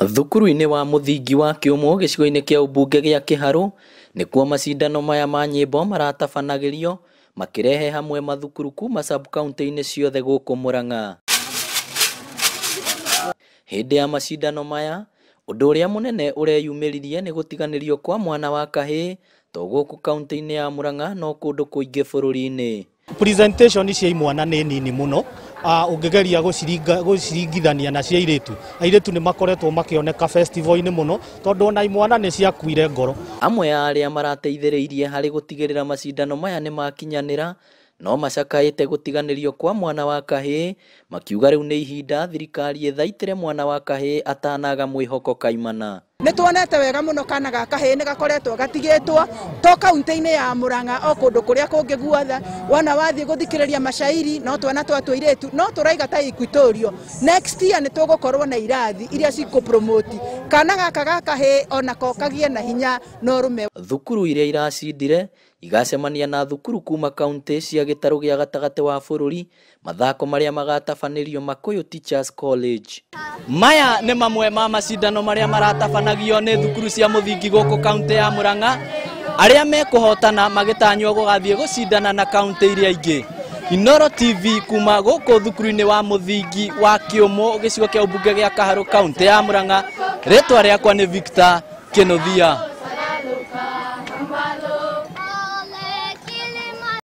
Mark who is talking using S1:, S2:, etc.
S1: Thukuru-inĩ wa mũthingi wa Kĩũmũ gĩcigo-inĩ kĩa ũmbunge gĩa Kĩharũ nĩkuo macindano maya ma nyĩmbo maratabanagĩrio makĩrehe hamwe mathukuru kuma sub-county-inĩ ciothe gũkũ Murang'a. Hĩndĩ ya macindano maya, ũndũ ũrĩa mũnene ũreyumĩririe nĩ gũtiganĩrio kwa mwana wa kahĩĩ to gũkũ kaunti-inĩ ya Murang'a no kũndũ kũingĩ bũrũri-inĩ.
S2: Presentation cia imwana nĩ nini mũno, ũngĩgeria gũciringithania na cia airĩtu. Airĩtu nĩ makoretwo makĩoneka festival-inĩ mũno tondũ ona imwana nĩ ciakuire ngoro.
S1: Amwe a arĩa marateithĩrĩirie harĩ gũtigĩrĩra macindano maya nĩ makinyanĩra no macakaĩte gũtiganĩrio kwa mwana wa kahĩĩ, makiuga rĩu nĩ ihinda thirikari ĩthaitĩre mwana wa kahĩĩ atanaga mwĩhoko kaimana.
S3: Nĩ tuonete wega mũno kana ga kahĩĩ nĩ gakoretwo gatigĩtwo to kaunti-inĩ ya Murang'a o kũndũ kũrĩa kũngĩ guothe. Wona wathiĩ gũthikĩrĩria macairi no twana twa tũirĩtu no tũraiga ta Equatorial. Next year nĩ tũgũkorwo na irathi iria cikũ-promote kana gaka ga kahĩĩ onako kagĩe na hinya na ũrũme.
S1: Thukuru iria iracindire igacemania na thukuru kuma kaunti cia gĩtarũ gĩa gatagatĩ wa bũrũri mathako marĩa magatabanĩrio Makuyu Teachers College. Maya nĩ mamwe ma macindano marĩa maratabanagio nĩ thukuru cia mũthingi gũkũ kaunti ya Murang'a, arĩa mekũhotana magĩtanywo gũgathiĩ gũcindana na kaunti iria ingĩ. Inooro TV kuma gũkũ thukuru-inĩ wa mũthingi wa Kĩũmũ gĩcigo kĩa ũmbunge gĩa Kaharũ kaunti ya Murang'a. Rĩtwa rĩakwa nĩ Victor Kĩnuthia.